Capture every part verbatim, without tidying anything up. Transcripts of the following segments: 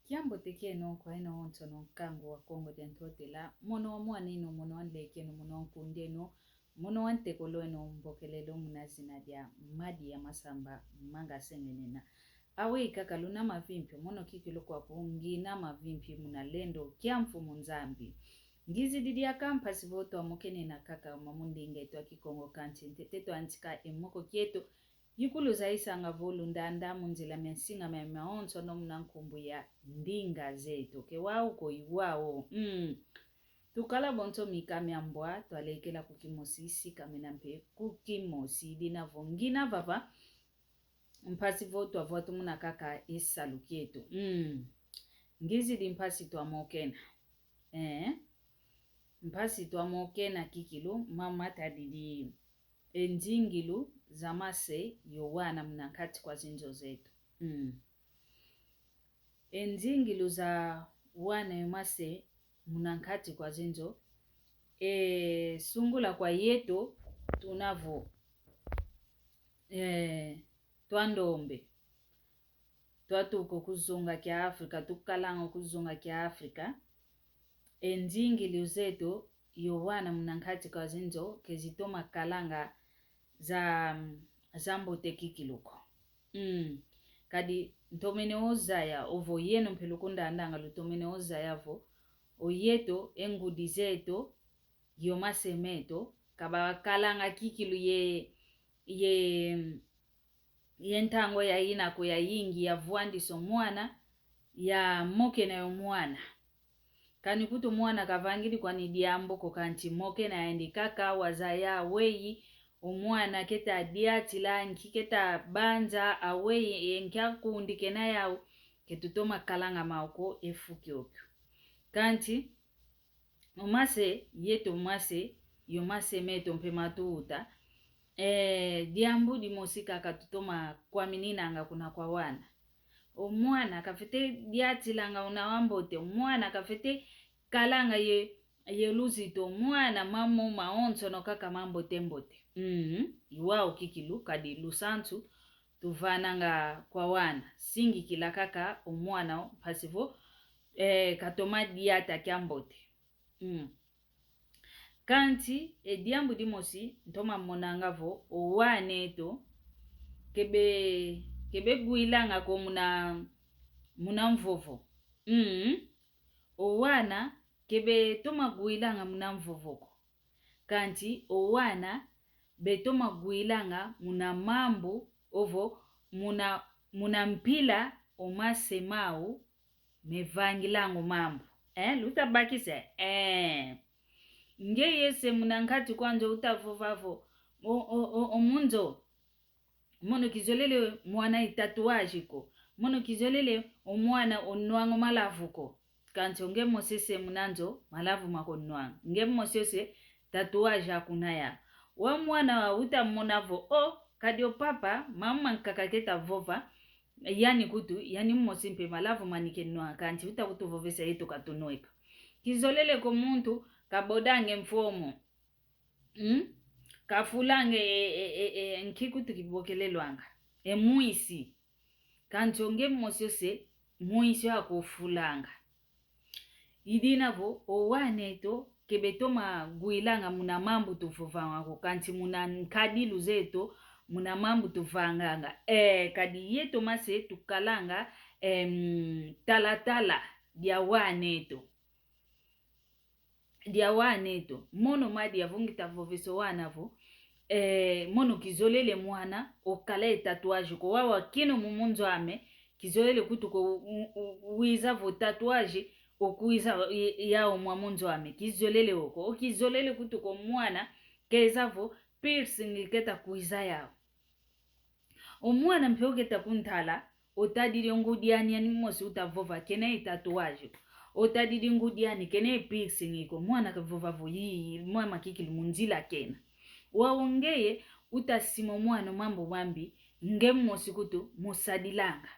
Kiambote kieno kwa eno onsono nkangu wa Kongo dia Ntotela, mono wa mwan'eno, mono wa nlek'eno, mono wa nkund'eno, mono wa ntekol'eno, mbokelelo muna zina dia Madi ya Masamba, manga sengenena. Aweyi kaka luna mavimpi, mono kikilu kwaku ngina mavimpi muna lendo kia Mfumu Nzambi. Ngizidi diaka mpasi vo twamokenena kaka mwa mu ndinga eto a Kikongo, kansi ntete twantika e moko kieto, ikulu zayisanga vo lundanda mu nzila mia nsinga mia mawonsono muna nkumbu ya ndinga zeto. Ke wau ko, i wau. Mm. Tukala bonso mika mia mbwa, twalekela ku kimosi, sikamena mpe ku kimosi, dina vo ngina vava, mpasi vo twavwatumuna kaka e salu kieto. Mm. Ngizidi mpasi twamokena. Eh. Mpasi twamokena kikilu, mama tadidi e nzingilu za mase yo wana muna nkati kwa zinzo zeto. Mm. E nzingilu za wana yo mase muna nkati kwa zinzo, e sungula kwa yeto tuna vo, e, twa ndombe. Twatuka ku zonga kia Afrika, tukalanga ku zonga kia Afrika. E nzingilu zeto yo wana muna nkati kwa zinzo, ke zitoma kalanga za, za mbote kikilu ko. Mm. Kadi ntomene ozaya, ovo yeno mpe lukundandanga lutomene ozaya vo, o yeto, e ngudi zeto, yo mase meto, ka bakalanga kikilu ye, ye, ye ntangu yayina ko yayingi ya vwandisa o mwana, ya mokena yo mwana. Kani kutu mwana kavangidi kwani diambu ko, kansi mokena yandi kaka, wazaya aweyi, o mwana keta diatila, nki keta banza, aweyi, e nki akundi kena yau, ke tutoma kalanga mau ko e fu kiokio. Kansi, o mase, yeto mase, yo mase meto mpe matuta. Eh, diambu dimosi kaka tutoma kwamininanga kuna kwa wana. O mwana kafete diatilanga una wa mbote, o mwana kafete kalanga ye, ye luzito, o mwana mamo mawonsono kaka ma mbote mbote. Mhm. I wau kikilu, kadi lusansu tuvananga kwa wana. Singikila kaka o mwana o, mpasi vo, eh, katoma diata kia mbote. Mm. Kansi, e diambu dimosi, ntoma monanga vo, o wana eto, ke be, ke bewilanga ko muna, muna mvovo. Mm. O wana, ke betoma wilanga muna mvovo ko. Kansi o wana, betoma wilanga muna mambu, ovo muna, muna mpila o mase mau, mevangilanga o mambu. Eh, luta bakisa, eh. Ngeye se muna nkati kwa nzo uta vova vo, o, o, o, o mu nzo, mono kizolele mwana e tatuage ko. Mono kizolele o mwana o nwanga o malavu ko. Kansi o nge mosi ose muna nzo, malavu mako nwanga. Nge mosi ose tatuage akuna ya. Wa mwana wa uta mona vo, o, kadi o papa, mama nkaka keta vova, yani kutu, yani mosi mpe malavu mani ke nwanga, kansi uta kutu vovesa yeto katunweka. Kizolele ko muntu, kabodange mfomo. Hmm? Kafulange, e, e, e, e, nki kutu kibokelelwanga. E mwisi. Kansi o nge mosi ose, mwisi ako ofulanga. I dina vo, o wana eto, ke betoma wilanga muna mambu tuvovanga ko, kansi muna nkadilu zeto, muna mambu tuvanganga. Eh, kadi yeto mase tukalanga, em, talatala dia wana eto. Dia wana eto. Mono madi yavungi ta vovesa o wana vo, eh, mono kizolele mwana, okala e tatuage ko, wau akena o mu, mu nzo ame, kizolele kutu ko u, u, u, wiza vo tatuage, okwiza ya, ya o mwa mu nzo ame. Kizolele o ko. O kizolele kutu ko mwana, keza vo piercing keta kwiza yau. O mwana mpe oketa kuntala, otadidi o ngudi ani, ani mosi uta vova, kena e tatuage. Otadidi ngudi ani, kena e piercing ko, mwana kavova vo, yi, mama kikilu mu nzila kena. Wau ngeye, uta sima o mwana o mambu mambi, nge mosi kutu, musadilanga.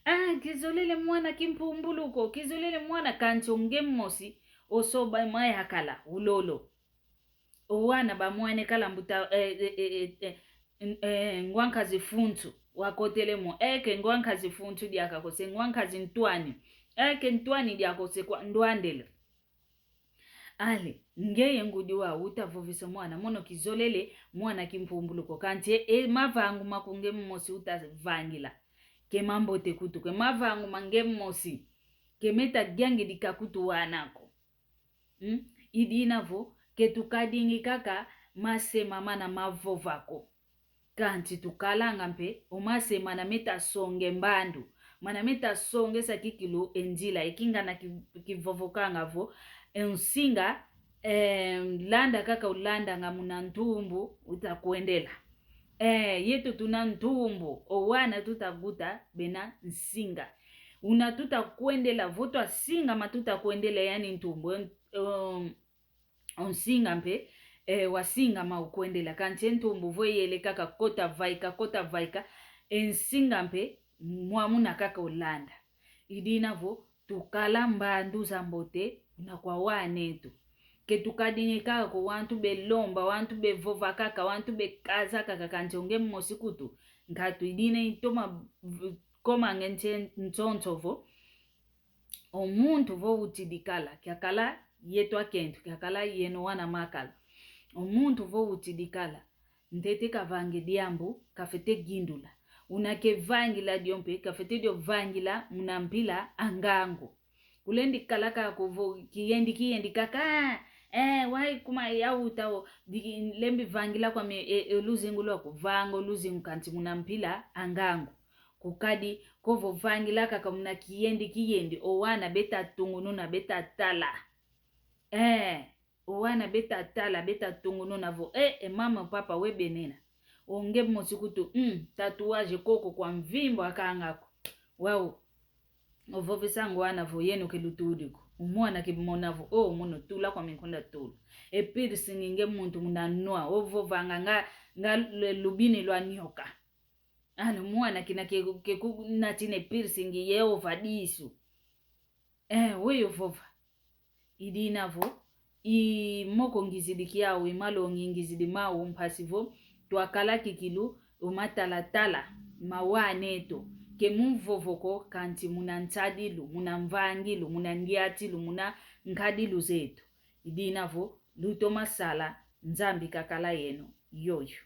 Ah, kizolele mwana kimpumbulu ko, kizolele mwana, kansi o nge mosi, osoba mayakala, ulolo. O wana bamwene kala mbuta, eh, eh, eh, eh, eh, n-, eh, ngwa nkazi funtu, wakotele mo, eh, ke ngwa nkazi funtu diaka ko, se ngwa nkazi ntwani, Eke ntwani diako se kwa ndwandele. Ale, ngeye ngudi wau utavovesa mwana, mono kizolele mwana kimpumbuluko. Kanti e, e mavangu maku nge mosi utavangila, ke mambote kutu, ke mavangu ma nge mosi, ke meta diangidika kutu wana ko. Hmm? I dina vo, ke tukadingi kaka masema mana mavova ko. Kanti tukalanga mpe o masema mana meta songe mbandu, mana meta songesa kikilu e nzila, e kingana ki-, kivovokanga vo, e nsinga, eh, landa kaka ulandanga muna ntumbu utakwendela. Eh, yeto tuna ntumbu, o wana tutaguta bena nsinga. Una tutakwendela, vo twasingama tutakwendela yani ntumbu, eh, o nsinga mpe, eh, wasingama ukwendela. Kanti e ntumbu vo yele kaka kota vaika, kota vaika, e nsinga mpe mwamuna kaka ulanda. I dina vo tukala mbandu za mbote na kwa wanetu. Ke tukadingi kaka ko wantu belomba, wantu bevova kaka, wantu bekaza kaka, kanti o nge mosi kutu. Nkatu i dina itoma v-, koma nge nche-, nchoncho vo, o muntu vo utidi kala, kiakala yeto akento, kiakala yeno wana makala. O muntu vo utidi kala, ntete kavange diambu, kafete gindula. Una kevangila dio mpe, kafete dio vangila muna mpila a ngangu. Kulendi kala kaka vo kiyendi kiyendi kaka, eh, wai kuma yauta o, di-, lembi vangila kwame, e, e, luzingu lwaku, vanga o luzingu kanti muna mpila a ngangu. Kukadi, ko vo vangila kaka muna kiyendi kiyendi, o wana beta tungununa, beta tala. Eh, o wana beta tala, beta tungununa vo, eh, e mama, papa, we benena. O nge mosi kutu, mm, tatuaje koko kwa mvimbo akanga ko. Wau, ovovesanga o wana vo yeno ke lutudi ko. O mwana ke mona vo, oh, mono tula kwame nkunda tula. E piercing nge muntu muna nwa, ovovanga nga, nga le-, lubini lwa nyoka. Ano mwana kina ke, ke kunatina e piercing ye ova disu. Eh, weyo vova. I dina vo, i moko ngizidi kiau, i malongi ngizidi mau, mpasi vo twakala kikilu o matalatala ma waneto. Ke mu mvovo ko, kanti muna nsadilu, muna mvangilu, muna ndiatilu, muna nkadilu zeto. I dina vo lutoma sala, Nzambi kakala yeno. Yoyo.